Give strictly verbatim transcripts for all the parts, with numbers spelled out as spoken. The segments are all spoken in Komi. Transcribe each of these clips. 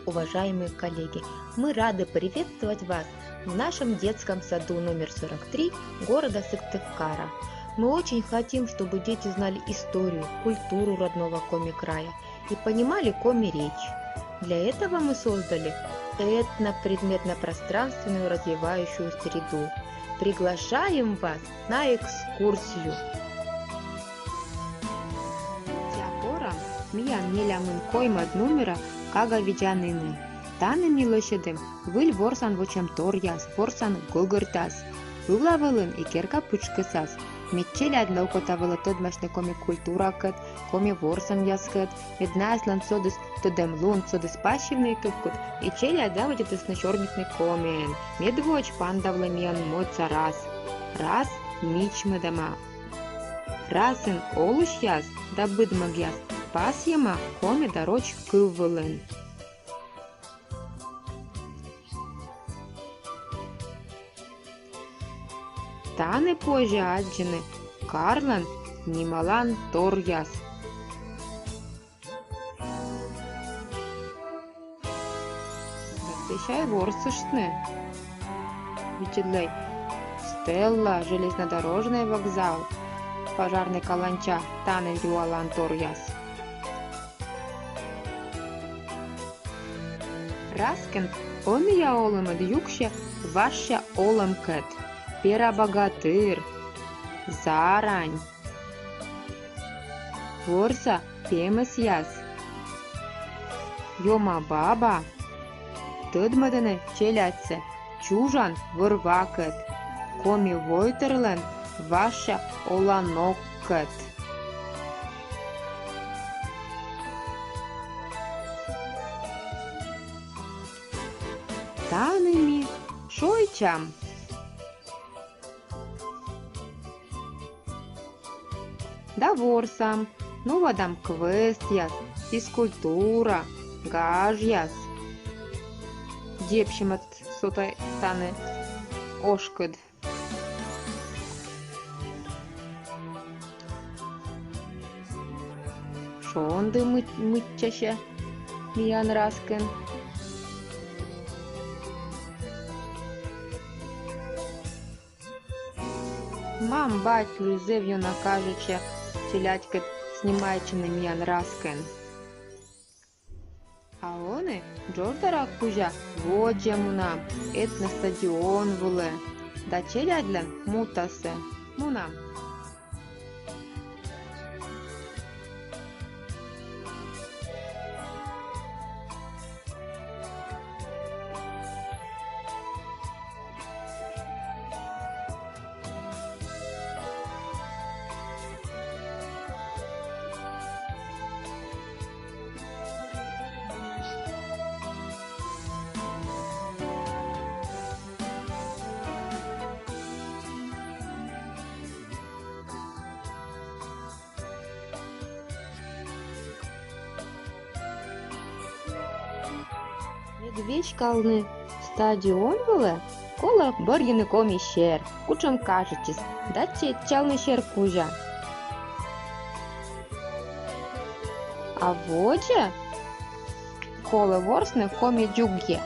Уважаемые коллеги, мы рады приветствовать вас в нашем детском саду номер сорок три города Сыктывкара. Мы очень хотим, чтобы дети знали историю, культуру родного Коми края и понимали Коми речь. Для этого мы создали этнопредметно-пространственную развивающую среду. Приглашаем вас на экскурсию. Тя корам миян нелямын коймӧд нумера «Кага видзанінын». Тані ми лӧсьӧдім выль ворсан вӧчӧмторъяс, ворсан гӧгӧртас, ывла вылын и керка пытшкӧсас. Мед челядьлы окота вӧлі тӧдмасьны коми культуракӧд, коми ворсӧмъяскӧд, мед наяслӧн содіс тӧдӧмлун, содіс пасивнӧй кывкуд, и челядь заводитісны сёрнитны комиӧн. Медводз паныдавлӧ миян мӧдса рас. Рас мичмӧдӧма. Расын олысьяс да быдмӧгъяс пасйӧма коми да роч кыв вылын. Тані позьӧ аддзыны карлӧн нималан торъяс. Сэсся ворсыштны. Видзӧдлӧй: стелла, железнодорожнӧй вокзал, пожарнӧй каланча — тані юалан торъяс. Раскын ӧнія олӧмыд юксьӧ важся олӧмкӧд: Пера-багатыр, Зарань, ворса пемӧсъяс, Ёма баба. Тӧдмӧдӧны челядьсӧ чужан вӧр-вакӧд, коми войтырлӧн важся оланоккӧд. Тані ми шойччам да ворсам, нуӧдам квестъяс, физкультура, гажъяс. Дзебсьӧмаӧсь со тай тані ошкыд. Шонді мыт-, мыччасьӧ миян раскын. Мам-батьлы зэв ёна кажитчӧ челядькӧд снимайтчыны миян раскын. А ӧні джодждара кузя водзӧ мунам этностадион вылӧ да челядьлӧн мутасӧ мунам. Мед веськалны стадион вылӧ, колӧ бӧрйыны коми сер, кутшӧм кажитчис, да чеччалны сер кузя. А водзӧ колӧ ворсны коми дзугйӧ.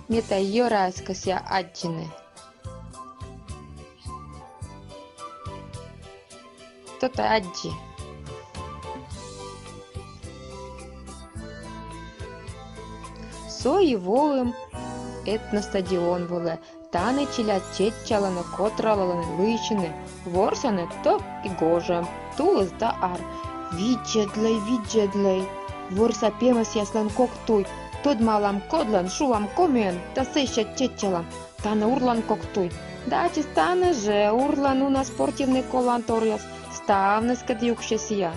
Ме тай йӧра эз кӧсъя аддзыны. Тӧта аддзи. Со и воим этностадион вылӧ. Тані челядь чеччалӧны, котралӧны, лыйсьӧны, ворсӧны тӧв и гожӧм, тулыс да ар. Видзӧдлӧй, видзӧдлӧй. Ворса пемӧсъяслӧн кок туй. Тӧдмалам кодлӧн, шуам комиӧн да сэсся чеччалам. Тані урлан кок туй. Да ачыс тані жӧ урлан уна спортивнӧй коланторъяс, ставныскӧд юксьӧ сійӧ.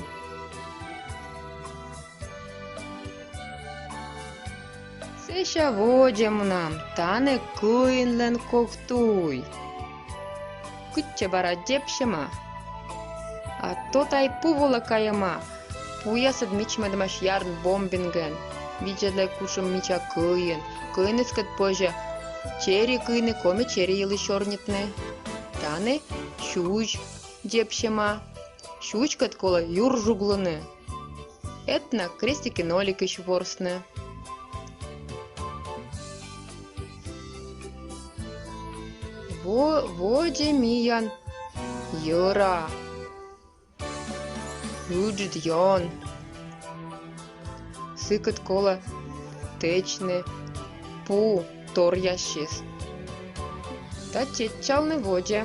Сэсся водзӧ мунам, тані кӧинлӧн кок туй. Кытчӧ бара дзебсьӧма? А то тай пу вылӧ кайӧма. Пуясыд мичмӧдӧмаӧсь ярн бомбингӧн. Видзӧдлӧй, кутшӧм мича кӧин. Кӧиныскӧд позьӧ чери кыйны, коми чери йылысь сёрнитны. Тані сюзь дзебсьӧма. Сюзькӧд колӧ юр жуглыны. этно крестики-ноликысь ворсны. Во-, водзӧ миян йӧра. Ыджыд ён. Сыкӧд колӧ тэчны пу торъяссьыс. Да чеччалны водзӧ.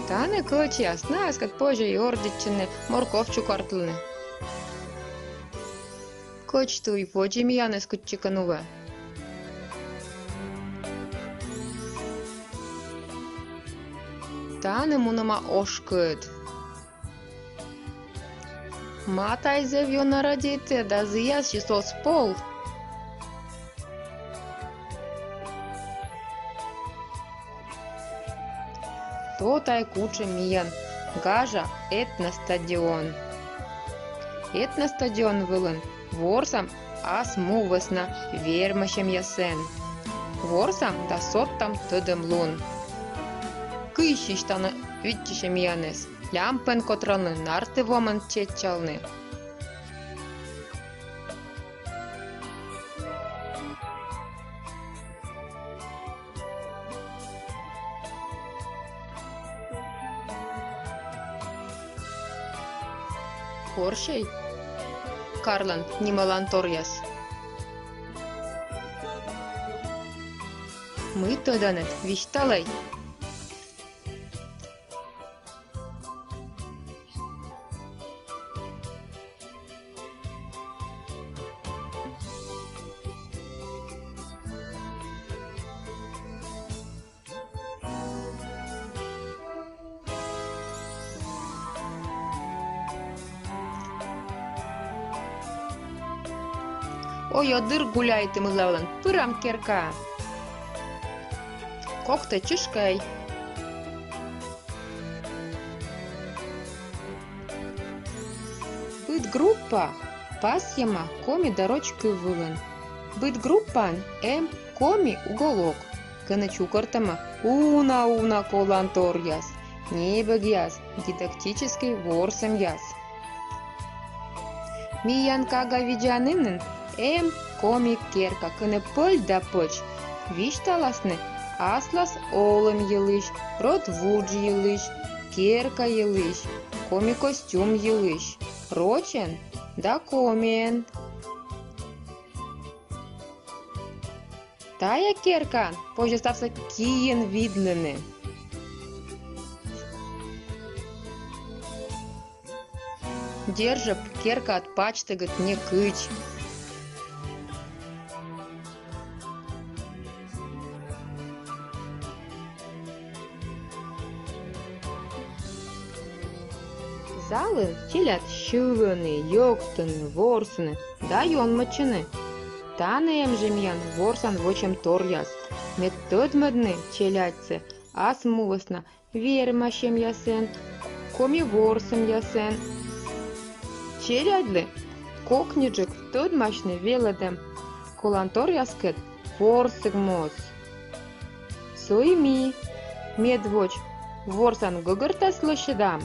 Тані кӧчьяс, наыскӧд позьӧ и ордитчыны, морков чукӧртлыны. Кӧч туй водзӧ миянӧс кытчӧкӧ нуӧ. Тані мунӧма ошкыд. Матай зэв ёна радейтӧ да зіяссьыс оз пол. То тай кутшӧм миян гажа этностадион. Этностадион вылын ворсам ас му вӧсна вермасьӧмъясӧн. Ворсам да содтам тӧдӧмлун. Кыйсьысь тані виччысьӧ миянӧс: лямпӧн котравны, нарты вомӧн чеччалны. Порсьӧй — карлӧн нималан торъяс. Мый тӧданныд, висьталӧй. Ой, ӧдыр гуляйтім ылавлӧн, пырам керкаӧ. Коктӧ чышкӧй. Быд группа пасйӧма коми да роч кыв вылын. Быд группаын эм коми уголок, кӧні чукӧртӧма уна-уна коланторъяс, небӧгъяс, дидактическӧй ворсӧмъяс. Миян кага видзанінын эм коми керка, кӧні пӧль да пӧч висьталасны аслас олӧм йылысь, род вуджӧм йылысь, керка йылысь, коми костюм йылысь рочӧн да комиӧн. Тайӧ керкаын позьӧ ставсӧ киӧн видлыны. Держӧ б керкаад пачтігыд некыдз. Залын челядь сьылӧны, йӧктӧны, ворсӧны да ёнмӧдчӧны. Тані эм жӧ миян ворсан вӧчӧм торъяс, мед тӧдмӧдны челядьсӧ ас му вӧсна вермасьӧмъясӧн, коми ворсӧмъясӧн. Челядьлы кокниджык тӧдмасьны велӧдӧм коланторъяскӧд ворсігмоз. Со и ми медводз ворсан гӧгӧртас лӧсьӧдам,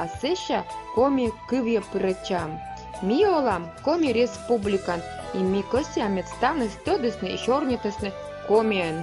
а сэсся коми кывйӧ пырӧдчам. Ми олам Коми Республикаын, и ми кӧсъям, мед ставныс тӧдісны и сёрнитісны комиӧн.